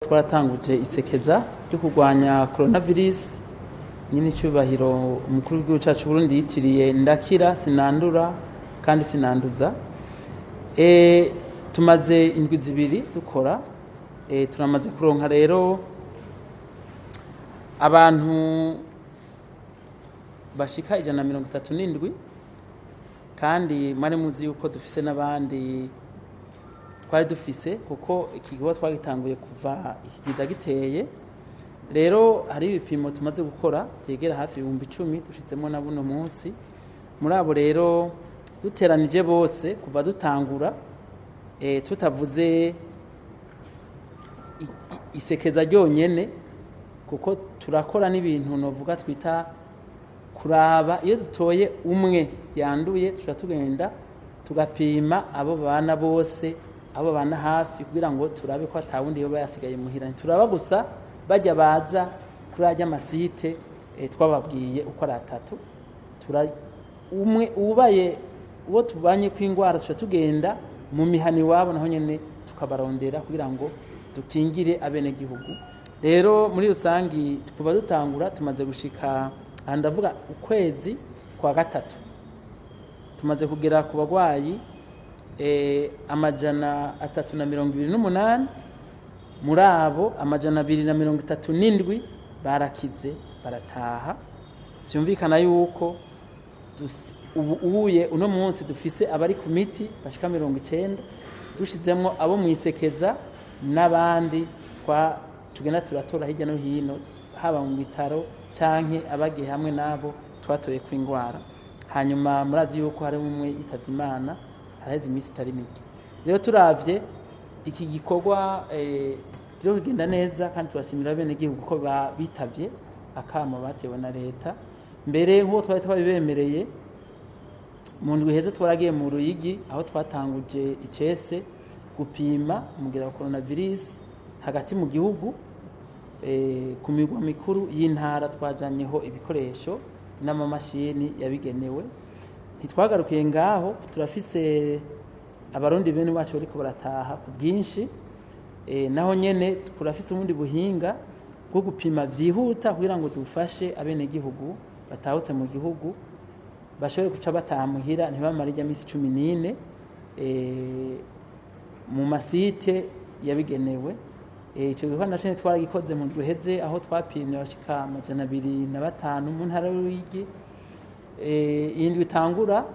Twaratanguje isekeza ryo kurwanya coronavirus. Nyine icyubahiro umukuru w'igihugu cyacu Burundi yitiriye "Ndakira sinandura kandi sinanduza". Tumaze indwi 2 dukora, turamaze kuronka rero abantu bashika 137, kandi mwari muzi yuko dufise n'abandi twari dufise, kuko iki gikorwa twagitanguye kuva ikigiza giteye. Rero hari ibipimo tumaze gukora byegera hafi 10.000, dushitsemo na buno munsi. Muri abo rero duteranije bose kuva dutangura, tutavuze isekeza ryonyene, kuko turakora n'ibintu novuga twita kuraba iyo dutoye umwe yanduye, tuca tugenda tugapima abo bana bose, abo bana hafi, kugira ngo turabe ko atawundi yoba yasigaye muhira. Turaba gusa bajya baza kuri ajya amasite twababwiye uko ari atatu. Umwe ubaye uwo tubanye kw'ingwara, tuca tugenda mu mihana iwabo, naho nyene tukabarondera kugira ngo dukingire abenegihugu. Rero muri rusangi kuva dutangura tumaze gushika aha, ndavuga ukwezi kwa gatatu, tumaze kugera ku bagwayi 328. Muri abo 237 barakize barataha. Byumvikana yuko ubu uye uno munsi dufise abari ku miti bashika 90, dushizemwo abo mwisekeza n'abandi twa tugenda turatora hirya no hino, haba mu bitaro canke abagiye hamwe nabo twatoye kw'ingwara. Hanyuma murazi yuko hari umwe yitavye Imana haraheze iminsi itari mike. Rero turavye iki gikorwa rero kigenda neza, kandi turashimira bene gihugu ko bitavye akamo batewe na leta. Mbere nk'uko twari twabibemereye mu ndwi iheze, twaragiye mu Ruyigi aho twatanguje icese gupima umugera wa coronavirus hagati mu gihugu, ku migwa mikuru y'intara. Twajanyeho ibikoresho n'amamashini yabigenewe. Ntitwagarukiye ngaho, turafise Abarundi bene wacu bariko barataha ku bwinshi, naho nyene turafise ubundi buhinga bwo gupima vyihuta kugira ngo dufashe abenegihugu batahutse mu gihugu bashobore guca bataha muhira, ntibamare ijya minsi 14 mu masite yabigenewe. Ico gikorwa naco twaragikoze mu ndwi iheze, aho twapimye abashika 205 mu ntara y'Uruyigi. Iyi ndwi itangura,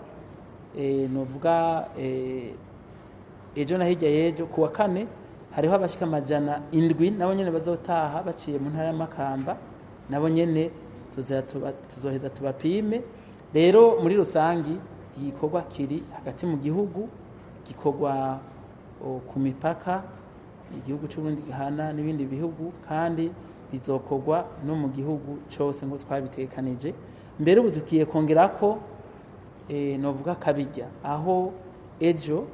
novuga ejo na hirya y'ejo ku wa kane, hariho abashika 700 nabo nyene bazotaha baciye mu ntara y'Amakamba, nabo nyene tuzoheza tubapime. Rero muri rusangi igikorwa kiri hagati mu gihugu, gikorwa ku mipaka igihugu c'Uburundi gihana n'ibindi bihugu, kandi bizokorwa no mu gihugu cose ngo twabitegekanije. Mbere ubu tugiye kongerako novuga kabirya, aho ejo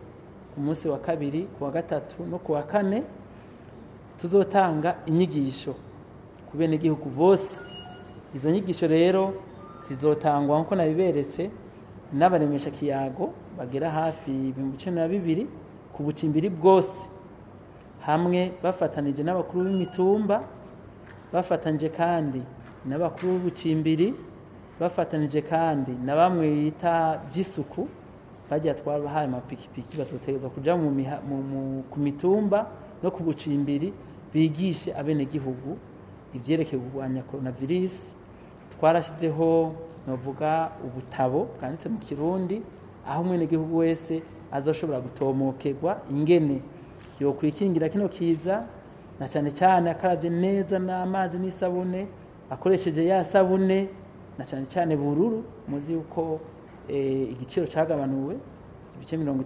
ku munsi wa kabiri, ku wa gatatu no ku wa kane tuzotanga inyigisho ku benegihugu bose. Izo nyigisho rero zizotangwa nkuko nabiberetse n'abaremesha kiyago bagera hafi 12.000 ku bucimbiri bwose, hamwe bafatanije n'abakuru b'imitumba, bafatanije kandi n'abakuru b'ubucimbiri, bafatanije kandi na bamwe bita by'isuku bajya twabahaye amapikipiki, bazotegerezwa kuja ku mitumba no ku bucimbiri bigishe abenegihugu ivyerekeye kurwanya coronavirus. Twarashyizeho novuga ubutabo bwanditse mu Kirundi, aho umwenegihugu wese azoshobora gutomokerwa ingene yokwikingira kino kiza, na cyane cyane akaravye neza n'amazi n'isabune, akoresheje ya sabune na cyane cyane bururu. Muzi yuko igiciro cagabanuwe ibice 50%, ubu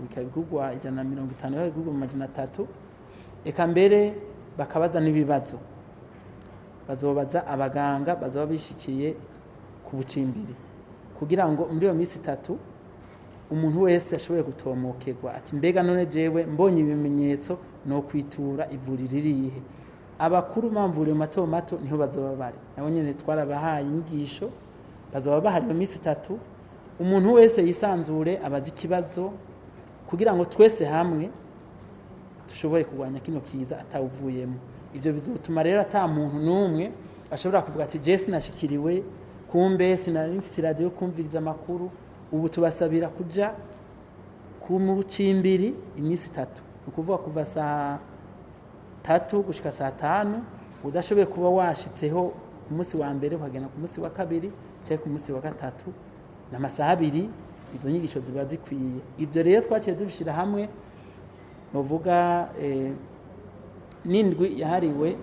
bikaba bigurwa 150, bigurwa mu 300. Eka mbere bakabaza n'ibibazo bazobaza abaganga bazoba bishikiye ku bucimbiri, kugira ngo muri iyo minsi 3 umuntu wese ashobore gutomokerwa ati: "Mbega none jewe mbonye ibimenyetso no kwitura ivuriro irihe?" Abakuru b'amavuriro mato mato niho bazoba bari, nabo nyene twarabahaye inyigisho, bazoba bahari iyo minsi 3. Umuntu wese yisanzure abaza ikibazo kugira ngo twese hamwe dushobore kurwanya kino kiza atawuvuyemo. Ivyo bizotuma rero ata muntu n'umwe ashobora kuvuga ati je sinashikiriwe, kumbe sinari mfise iradiyo kumviriza amakuru. Ubu tubasabira kuja ku mucimbiri iminsi 3, ni ukuvuga kuva saa 3 gushika saa 5. Udashoboye kuba washitseho ku munsi wa mbere, ukagenda ku munsi wa kabiri cyangwa ku munsi wa gatatu, ni amasaha 2, izo nyigisho ziba zikwiye. Ibyo rero twaciye tubishyira hamwe, nuvuga n'indwi yahariwe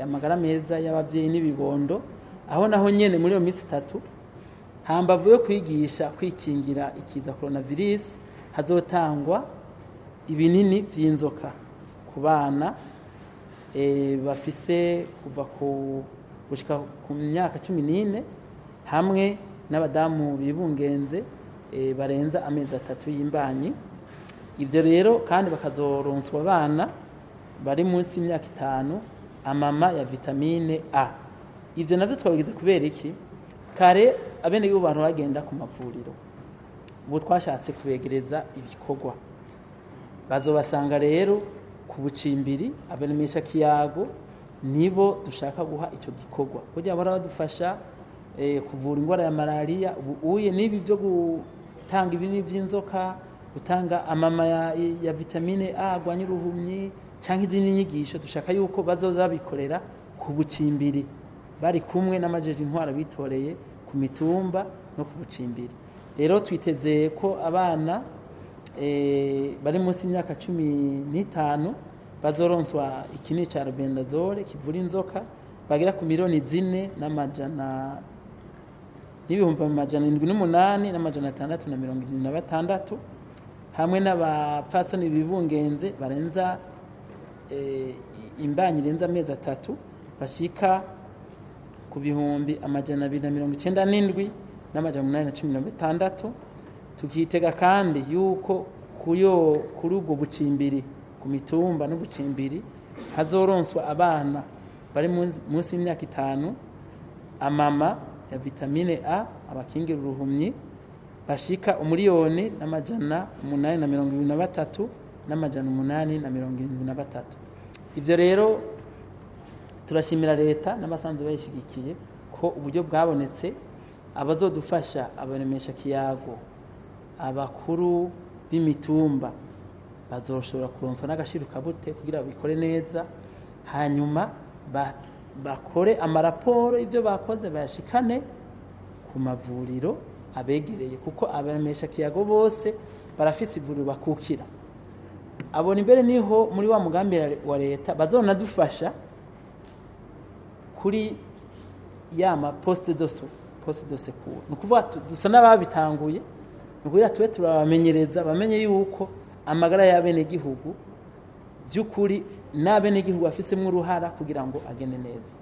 amagara meza y'ababyeyi n'ibibondo, aho naho nyene muri iyo minsi 3, hambavu yo kwigisha kwikingira ikiza coronavirus, hazotangwa ibinini vy'inzoka ku bana bafise kuva ku gushika ku myaka 14, hamwe n'abadamu bibungenze barenza amezi 3 y'imbanyi. Ivyo rero kandi bakazoronswa abana bari munsi y'imyaka 5 amama ya vitamine A. Ivyo navyo twabigize kubera iki? Kare abenegihugu bantu bagenda ku mavuriro, ubu twashatse kubegereza ibikorwa. Bazobasanga rero ku bucimbiri, abaremesha kiyago nibo dushaka guha ico gikorwa, kugira bahora badufasha kuvura ingwara ya malaria. Ubu uye n'ibi byo gutanga ibinini vy'inzoka, gutanga amama ya vitamine A agwanya uruhumyi, canke izindi nyigisho, dushaka yuko bazoza babikorera ku bucimbiri bari kumwe n'amajeje intwara bitoreye ku mitumba no ku bucimbiri. Rero twiteze ko abana bari munsi y'imyaka 15 bazoronswa ikinini ca albendazole kivura inzoka, bagera ku miliyoni zine n'amajana n'ibihumbi amajana indwi n'umunani n'amajana atandatu na mirongo irindwi na batandatu, hamwe n'abapfasoni bibungenze barenza imbanyi irenza amezi 3 bashika ku bihumbi amajana abiri na mirongo icenda n'indwi n'amajana umunani na cumi na bitandatu. Tukitega kandi yuko kuri ubwo bucimbiri ku mitumba n'ubucimbiri hazoronswa abana bari munsi y'imyaka 5 amama ya vitamine A abakingira uruhumyi, bashika umuriyoni n'amajana umunani na mirongo ibiri na batatu n'amajana umunani na mirongo irindwi na batatu. Ivyo rero turashimira leta n'abasanzwe bayishigikiye ko uburyo bwabonetse. Abazodufasha abaremesha kiyago, abakuru b'imitumba bazoshobora kuronswa n'agashiro kabute kugira babikore neza, hanyuma bakore amaraporo ibyo bakoze bayashikane ku mavuriro abegereye, kuko abaremesha kiyago bose barafise ivuriro bakukira. Abona imbere niho muri wa mugambi wa leta bazonadufasha kuri ya ma poste de so, poste de secours. Ni ukuvuga dusa n'ababitanguye, ni ukugira tube turabamenyereza bamenye yuko amagara y'abenegihugu by'ukuri n'abenegihugu bafisemwo uruhara kugira ngo agende neza.